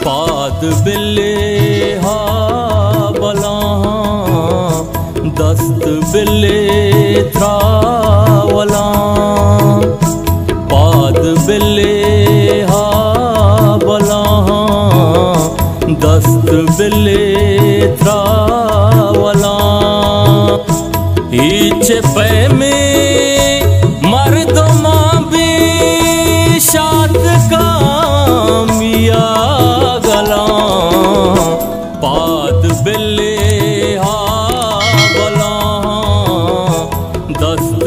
پاد بلے ہا بلاہاں، دست بلے تراولاں۔ پاد بلے ہا بلاہاں، دست بلے تراولاں۔ ہیچ پیمیں مردماں بی شاتکاں میا گلاں۔ پاد بلے ہا بلاہاں، دست۔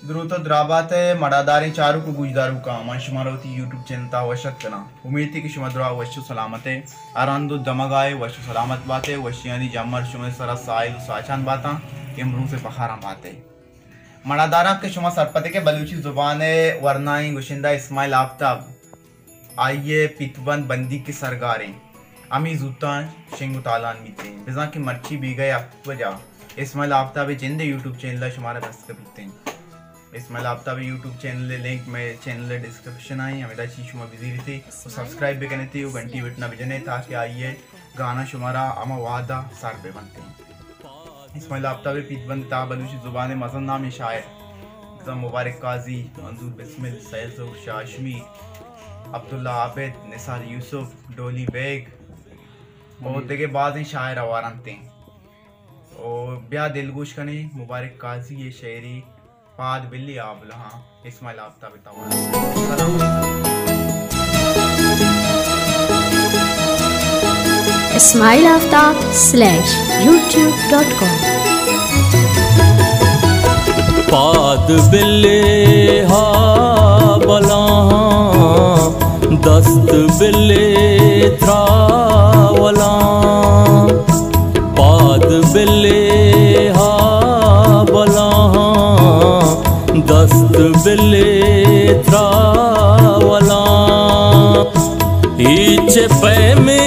دروت ءُ درابات ءِ مڑاداریں چاروک ءُ گوشداروکاں، من شمارا وتی یوٹیوب چینل ءِ تہا وش اتک کناں۔ امیت ایں کہ شما دراہ وش ءُ سلامت ئے۔ ہر ہند ءُ دمگ ءَ ئے وش ءُ سلامت بات ئے، وشیانی جمر شمئے سرا ساہیل ءُ ساچان باتاں، امروز ءِ بہاراں بات ئے۔ مڑاداراں کہ شما سرپد ئے کہ بلوچی زبان ءِ ورنائیں گشندہ اسماعیل آفتاب، آئی ءِ پیت بند بندیک ءِ سرگاریں، ہمے زوتاں شنگ ءُ تالان بیتیں، بزاں کہ مرچی بیگہ ءِ ہپت بجا اسماعیل آفتاب ءِ جند ءِ یوٹیوب چینل ءَ شمارا دست کپیتیں۔ اسماعیل آفتاب ءِ یوٹیوب چینل ءِ لنک مئے چینل ءِ ڈسکرپشن ءَ ایں، ہمیدا چہ شما بزیریت ءُ سبسکرائب بکنیت ءُ گھنٹی بٹن ءَ بجنیت تاکہ آئی ءِ گانا شمارا ہما وہدا سر بہ بنت۔ اسماعیل آفتاب ءِ پیت بند ءِ تہا بلوچی زبان ءِ مزن نامیں شاعر بزاں مبارک قاضی، منظور بسمل، سید ظہور، شاہ ہاشمی، عبداللہ عابد، نثار یوسف، ڈولی بیگ ءُ دگہ بازیں شاعر ہوار انت۔ ءُ بیا دلگوش کنیں مبارک قاضی ءِ شاعری پاد بلی آبلہاں اسماعیل آفتاب ءِ توار۔ سلام۔ اسماعیل آفتاب سلیش یوٹیوب ڈاٹ کام۔ پاد بلے ہا بلاہاں، دست بلے تراولاں۔ پاد بلے ہا بلاہاں، دست بلے تراولاں۔ ہیچ پیمیں